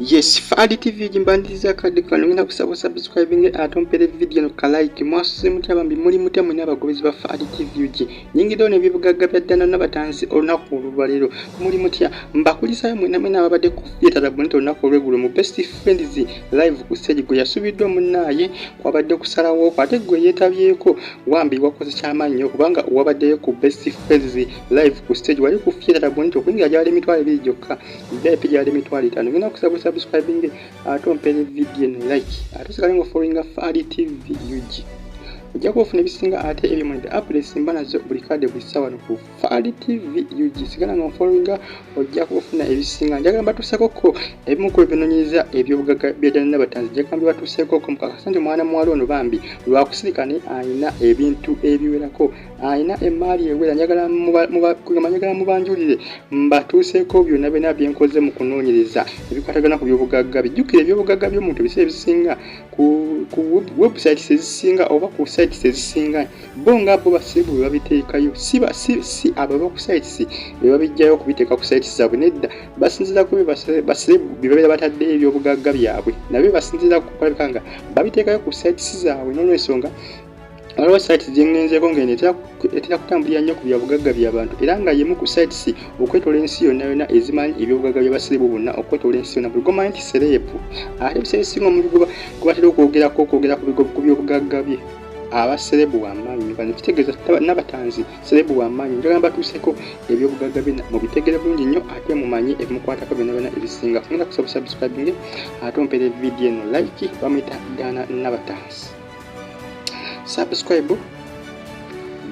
Yes, Fadi TV gimbandiriza akadde kano. Ngenda kusaba subscribing ate ompere video no ka like. Mwasuze mutya bambi, muli mutya mwena abagoberezi ba Fadi TV UG? Nyingiddewo n'ebyobugagga bya Ddana Nabatanzi olunaku olwaleero. Muli mutya? Mbakulisayo mwena mwena ababadde ku theatre Bonita olunaku olw'eggulo mu Best Friends live ku stage. Gwe yasubiddwa munnaaye kwabadde kusalawo kwo, ate gwe yeetabyeko wambi wakoze kyamaanyi nnyo, kubanga wabaddeyo ku Best Friends live ku stage wali ku theatre Bonita, okuyingira gyali 20,000 gyokka, VIP gyali 50,000. Ngenda kusaba subscribing ate ompere video eno like, ate osigale nga followinga Fadi TV UG, ojja kuba ofuna ebisinga ate ebyomulembe, updates mba nazo buli kadde, buli ssaawa no ku Fadi TV UG. Sigala nga nfollowinga, ojja kuba ofuna ebisinga. Njagala mbatuuseekoko ebimu ku ebinoonyereza ebyobugagga bya Ddana Nabatanzi. Njagala mbibatuuseekoko mukakasa nti omwana muwala ono bambi lwakusirika, naye ayina ebintu ebiwerako, ayina emaali ewera. Njagala kugamba, njagala mubanjulire, mbatuuseeko byonna byonna byenkoze mu kunoonyereza ebikwatagana ku byobugagga. Bijjukire, ebyobugagga by'omuntu ebiseera ebisinga ku websites ezisinga oba ku sites ezisinga, bo nga bo basiibu bwe babiteekayo, si abo aba ku sites be babijjayo okubiteeka ku sites zaabwe. Nedda, basinziira ku basiibu bye babeera bataddeyo ebyobugagga byabwe, nabyo basinziira kukulabika nga babiteekayo ku sites zaabwe. N'olwensonga waliwo site gyengenzeeko ngeno etera kutambulira nnyo ku byabugagga by'abantu, era nga yemu ku sites okwetoola ensi yonna yonna ezimanyi ebyobugagga by'abaserebu bonna okwetoola ensi yonna. Buli gomanyi nti celeb, ate ebiseera ebisinga omuntu gwe batera okwogerako, okwogera ku byobugagga bye, aba celeb w'amaanyi. Bano kitegeeza Nabatanzi celeb w'amaanyi. Njagala mbatuuseko ebyobugagga bye mubitegere bulungi nnyo, ate mumanye ebimukwatako byonna byonna ebisinga. Ngenda kusaba subscribing ate ompere video eno like. Bamuyita Dana Nabatanzi. Subscribe,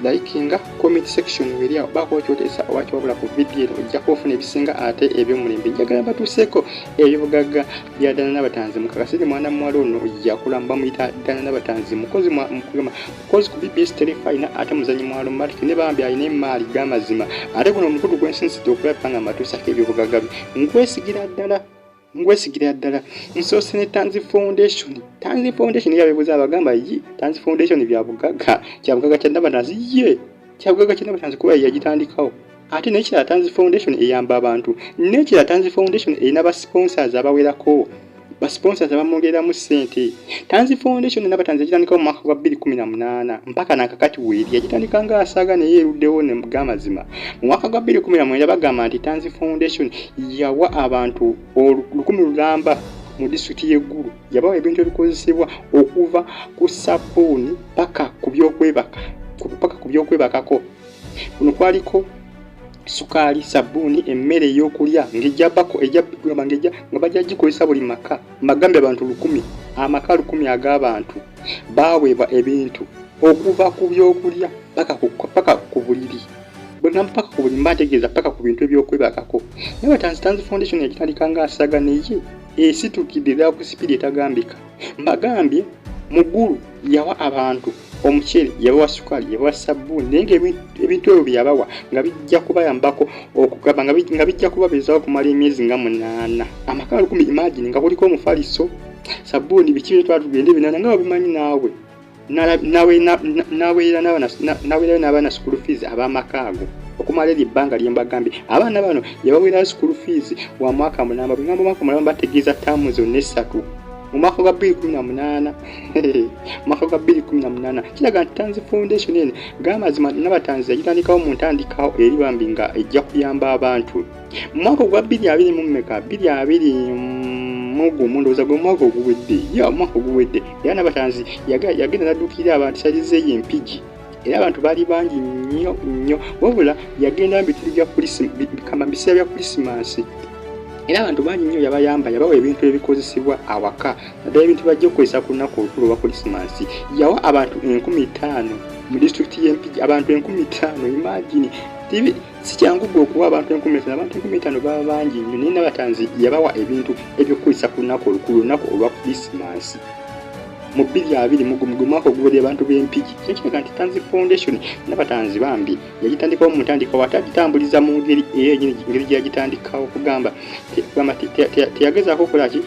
likinga, comment section weri awo baako kyoteesa oba kyewabula ku vidiyo eno, ojja kuba ofuna ebisinga ate eby'omulembe. Njagala batuuseeko ebyobugagga bya Dana Nabatanzi mukakasiri. Mwana muwala ono yakula, bamuyita Dana Nabatanzi, mukozi mukozi ku BBS Terefayina, ate muzanyi mwalo Matic, ne bambi alina emaali g'amazima. Ate guno omukutu gwensinzidde okulabika nga mbatuusako ebyobugagga bye, nkwesigira ddala, nkwesigira ddala. Nsoose ne Tanzi Foundation. Tanzi Foundation yabebuuza, abagamba yi Tanzi Foundation byabugagga, kyabugagga kya Nabatanzi, ye kyabugagga kya Nabatanzi kuba yagitandikawo. Ate nekirala, Tanzi Foundation eyamba abantu. Nekirala, Tanzi Foundation erina ba sponsors abawerako, ba sponsors abamwongereramu ssente. Tanzi Foundation Nabatanzi yagitandikawo mu mwaka gwa 2018 mpaka nakakati weeri. Yagitandika nga asaaga, naye eruddewo gamazima. Mu mwaka gwa 2019 bagamba nti Tanzi Foundation yawa abantu 1,000 lulamba mu disitulikiti y'eggulu. Yabawa ebintu ebikozesebwa okuva ku sabbuuni paka ku byokwebaka, paka ku byokwebakako. Kuno kwaliko sukaali, sabbuuni, emmere ey'okulya ng'ejja bako ejja kugamba ng'ejja nga bajja gikozesa buli maka. Mbagambye abantu 1,000, amaka 1,000 ag'abantu baaweebwa ebintu okuva ku byokulya paka ku buliri. Bwe ngamba paka ku buliri, mba ntegeeza paka ku bintu ebyokwebakako. Naye Tanzi Tanzi Foundation yagitandika ng'asaga, naye esitukidde ddala ku sipiidi etagambika. Mbagambye mu Ggulu yawa abantu omuceere, yabawa sukaali, yabawa sabbuuni, naye nga ebintu ebyo bye yabawa nga bijja kubayambako okugamba nga bijja kubabeezawo okumala emyezi nga 8. Amaka 1,000, imagine, nga kuliko omufaliso, sabbuuni, biki byetwala tugende binaana nga babimanyi naawe. Naweerayo n'abaana school fees ab'amaka ago okumala eri ebbanga lye mbagambye. Abaana bano yabaweerayo school fees wa mwaka mulamba. Bwe ngamba mwaka mulamba, bategeeza ttaamu zonna essatu. Mu mwaka gwa 2018, mwaka gwa 2018, kiraga nti Tanzi Foundation eno g'amazima Nabatanzi yagitandikawo mu ntandikawo eri bambi nga ejja kuyamba abantu. Mu mwaka ogwa bbiri abiri mu mmeka, 2021, ndowooza gwe mwaka oguwedde, ya omwaka oguwedde, era Nabatanzi yagenda n'adduukirira abantu salizeeyo Empigi, era abantu baali bangi nnyo nnyo. Wabula yagenda mu bitundu bya kama biseera bya Krisimansi, era abantu bangi nnyo yabayamba, yabawa ebintu ebikozesebwa awaka, naddala ebintu bajja okukozesa ku lunaku olukulu olwa Krisimansi. Yawa abantu 5,000 mu disitulikiti y'Empigi, abantu 5,000. Imagine, si kyangu gwe okuwa abantu 5,000. Abantu 5,000 baba bangi nnyo, naye Nabatanzi yabawa ebintu ebyokukozesa ku lunaku olukulu, olunaku olwa Krisimansi mu 2021, gwe mwaka oguwedde, abantu b'Empigi. Kino kiraga nti Tanzi Foundation Nabatanzi bambi yagitandikawo mu ntandikawo, ate agitambuliza mu ngeri eyo yenyini, ngeri gye yagitandikawo. Kugamba teyagezaako okukola ki,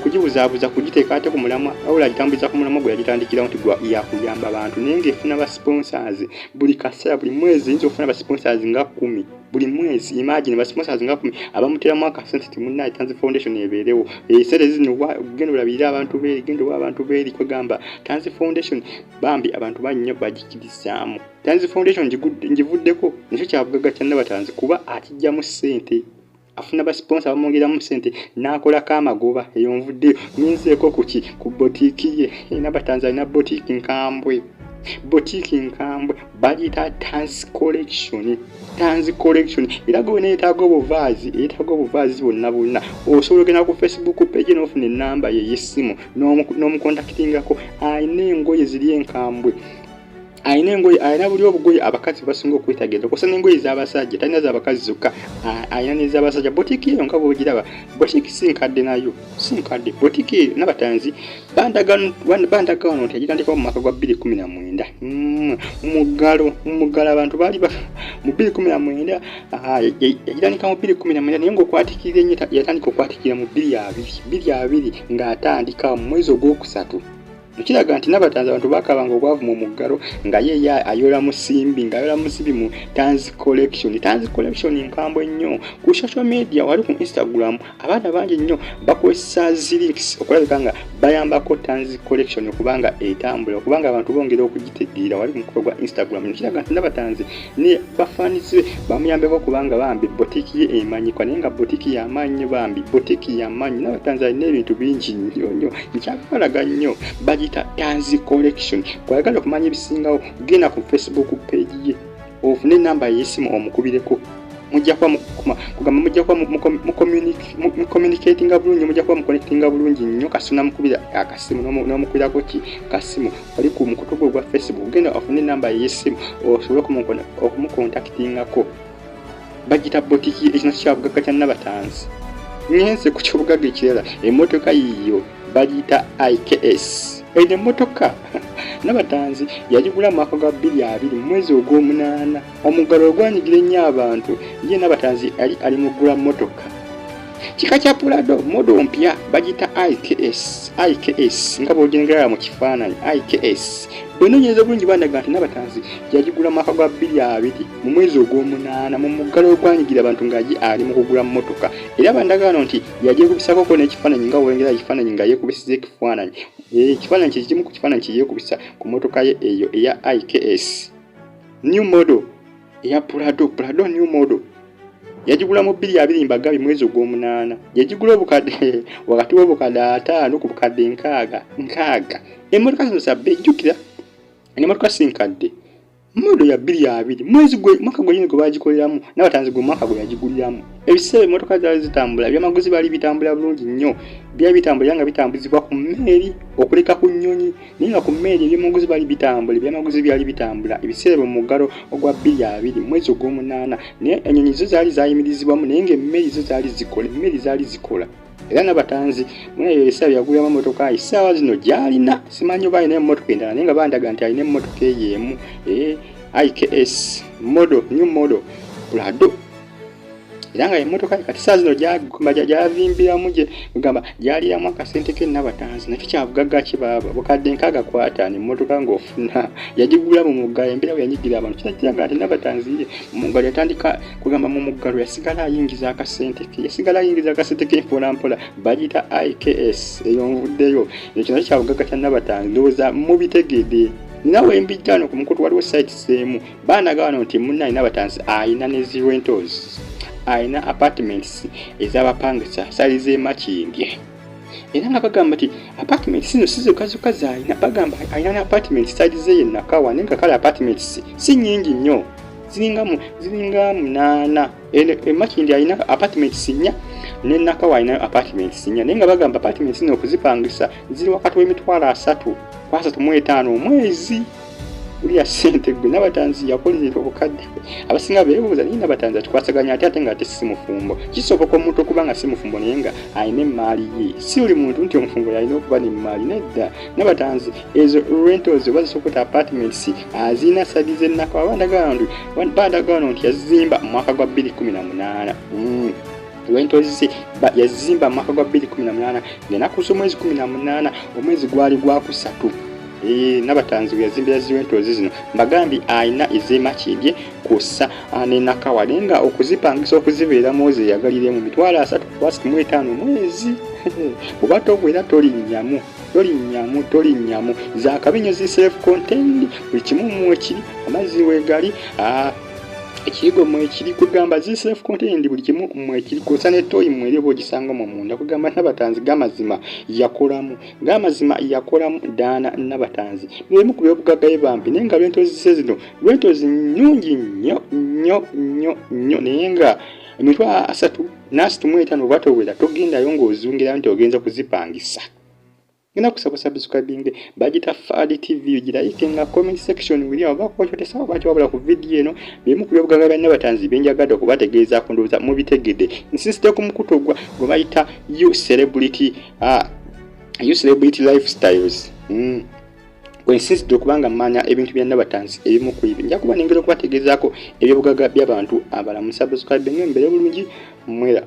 kugibuzaabuza, kugiteeka ate ku mulamwa, wabula agitambuliza ku mulamwa gwe yagitandikirawo nti gwa yakuyamba abantu. Naye ng'efuna ba sponsors buli kaseera, buli mwezi eyinza okufuna ba sponsors nga 10. Buli mwezi, imagine, ba sponsors nga 10 abamuteramu akasente ti munnaye, Tanzi Foundation ebeerewo, esente zino genda olabirire abantu beeri, genda owa abantu beeri. Kwegamba Tanzi Foundation bambi abantu bannyo bagikirizaamu. Tanzi Foundation ngivuddeko, nakyo kyabugagga kya Nabatanzi kuba akijjamu ssente, afuna ba sponsor bamwongeramu ssente n'akolako amagoba. Eyo nvuddeyo, ngenzeeko kuki? Ku boutique ye. Nabatanzi alina boutique nkambwe, boutique nkambwe, bagiyita Tanzi Collection, Tanzi Collection. Era gwe neetaaga obuvaazi, yeetaaga obuvaazi bwonna bwonna, osobola ogenda ku Facebook page n'ofuna enamba ye ey'essimu n'omucontactingako. Alina engoye ziri enkambwe, alina engoye, alina buli obugoye abakazi basinga okwetagereza, okusa n'engoye z'abasajja. Talina z'abakazi zokka, alina n'ez'abasajja. Boutique eyo nga bwogiraba, boutique si nkadde, nayo si nkadde boutique eyo. Nabatanzi bandaga wano nti yagitandikawo mu mwaka gwa 2019 mu muggalo. Mu muggalo abantu baali mu 2019, yagitandika mu 2019, naye ng'okwatikirira ennyo yatandika okwatikira mu 2020, 2020 ng'atandika mu mwezi ogwokusatu. Ekiraga nti Nabatanzi abantu bakabanga obwavu mu muggalo, nga ye ye ayola musimbi, ng'ayola musimbi mu Tanzi Collection. Tanzi Collection nkambwe nnyo ku social media. Wali ku Instagram abaana bangi nnyo bakozesa zi links okulabika nga bayambako Tanzi Collection okubanga etambula, okubanga abantu bongera okugitegeera wali ku mukutu gwa Instagram. Ekiraga nti Nabatanzi ne bafaanizi be bamuyambeko kubanga bambi boutique ye emanyikwa, naye nga boutique y'amaanyi, bambi boutique y'amaanyi. Nabatanzi alina ebintu bingi nnyo nnyo, nkyakubalaga nnyo. Bagiyita Tanzi Collection. Bw'ayagala okumanya ebisingawo, genda ku Facebook page ye ofune enamba y'essimu omukubireko. Mujja kuba kugamba mujja kuba mucommunicatinga bulungi, mujja kuba muconnectinga bulungi nnyo kasi namukubira akasimu, n'omukubirako ki kasimu wali ku mukutu gwe ogwa Facebook. Genda ofune enamba y'essimu osobole okumucontactingako. Bagita boutique. Ekino kyabugagga kya Nabatanzi. Ngenze ku kyobugagga ekirala, emmotoka yiyo bagiyita IKS. Eno emmotoka Nabatanzi yagigula mu mwaka gwa 2020 mu mwezi ogw'omunaana. Omuggalo ogwanyigira ennyo abantu, ye Nabatanzi ali ali mu ggula mmotoka kika kya Prado, model mpya, bagiyita IKS, IKS nga bw'ogengerera mu kifaananyi, IKS. Bwenoonyereza obulungi bandaga nti Nabatanzi yagigula mu mwaka gwa 2020 mu mwezi ogw'omunaana, mu muggalo ogwanyigira abantu, ng'agi ali mu kugula mmotoka. Era bandagaano nti yagyekubisakoko n'ekifaananyi nga bwolengera ekifaananyi, nga yeekubisiza ekifaananyi. Ekifaananyi kye kimu ku kifaananyi kye yeekubisa ku mmotoka ye eyo eya IKS new model eya Prado, Prado new model. Yagigula mu 2020, mbagabi, mwezi ogw'omunaana. Yagigula obukadde wakati w'obukadde 50 ku bukadde 60, 60. Emmotoka zino sabbe, ejjukira emmotoka si nkadde, model ya 2020, mwezi gwe mwaka gwennyini gwe bagikoleramu. Nabatanzi gwe mwaka gwe yagiguliramu. Ebiseera emmotoka zaali zitambula, ebyamaguzi baali bitambula bulungi nnyo, byali bitambulira nga bitambuzibwa ku mmeeri okuleka ku nnyonyi, naye nga ku mmeeri ebyamaguzi baali bitambula, ebyamaguzi byali bitambula ebiseera bwe muggalo ogwa 2020 mwezi ogw'omunaana. Naye ennyonyi zo zaali zayimirizibwamu, naye ng'emmeeri zo zaali zikola, emmeri zaali zikola. Era Nabatanzi munayo ebiseera byaguliramu emmotoka, essaawa zino gy'alina simanyi oba alina emmotoka endala, naye nga bandaga nti alina emmotoka eyo emu, IKS model, new model Prado. Era nga emmotoka kati saa zino gyavimbiramu, gye gamba gyaliramu akasente ke. Nabatanzi nakyo kyabugagga ki baaba, bukadde 65 emmotoka ng'ofuna. Yagigula mu muggalo, embeera bwe yanyigira abantu. Kiraga nti Nabatanzi ye mu muggalo yatandika kugamba mu muggalo yasigala ayingiza akasente ke, yasigala ayingiza akasente ke mpola mpola. Bagiyita IKS. Eyo nvuddeyo, ekyo nakyo kyabugagga kya Nabatanzi. Ndowooza mubitegedde. Nina wembijja wano ku mukutu, waliwo sites emu baanaga wano nti munnaye Nabatanzi ayina ne zi rentals, ayina apartments ez'abapangisa sali z'e Makindye. Era nga bagamba nti apartments zino si zokka zokka z'alina, bagamba alina ne apartments sali ze Nakawa, naye nga kale apartments si nnyingi nnyo, ziringa 8. E Makindye alina apartments 4, ne Nakawa alinayo apartments 4, naye nga bagamba apartments zino okuzipangisa ziri wakati w'emitwalo 30 ku 35 omwezi. Ulya ssente gwe. Nabatanzi yakolerera obukadde. Abasinga beebuuza, naye Nabatanzi akikwasaganya ate ate nga ate si mufumbo? Kisoboka omuntu okuba nga si mufumbo naye nga alina emmaali ye. Si buli muntu nti omufumbo yalina okuba n'emmaali, nedda. Nabatanzi ezo rentals oba zisobola apartments azirina side z'e Nakawa. Bandagano nti yazimba mu mwaka gwa 2018. Rentals yazimba mu mwaka gwa 2018 ng'ennaku z'omwezi 18, omwezi gwali gwakusatu. Nabatanzi we yazimbira zi rentals zino, mbagambye alina ez'emakindye kw'ossa ne Nakawa, naye nga okuzipangisa okuzibeeramu ozeeyagalire mu 335,000 omwezi. Oba towera, tolinnyamu, tolinnyamu, tolinnyamu. Zakabi nnyo, zi self contained, buli kimu mwekiri, amazzi weegali, ekiyigo mwekiri, kugamba zi self contained, buli kimu mwekiri, kwosa ne toyi mweri oba ogisanga mu munda. Kugamba Nabatanzi gamazima yakolamu, gamazima yakolamu Daana Nabatanzi. Byemu ku byobugagga bye bambi, naye nga rentals ze zino, rentals nnungi nnyo nnyo nnyo nnyo, naye nga 335,000 oba towera, togendayo ng'ozungira nti ogenza kuzipangisa. Ngenda kusaba subscribing, bagita Fad TV, girayike nga comment section wiri awo bakwotesa oba wabula ku video eno. Bimu ku byobugagga bya Nabatanzi byenjagadde okubategeezaako, ndowooza mubitegedde. Nsiiside ku mukutu ogwa gwe bayita U Celebrity, U Celebrity Lifestyles. Wensinzidde okubanga mmanya ebintu bya Nabatanzi ebimu ku ebyo, nja kuba nengera okubategeezaako ebyobugagga by'abantu abalamu. Subscribe nga embeere bulungi mwera.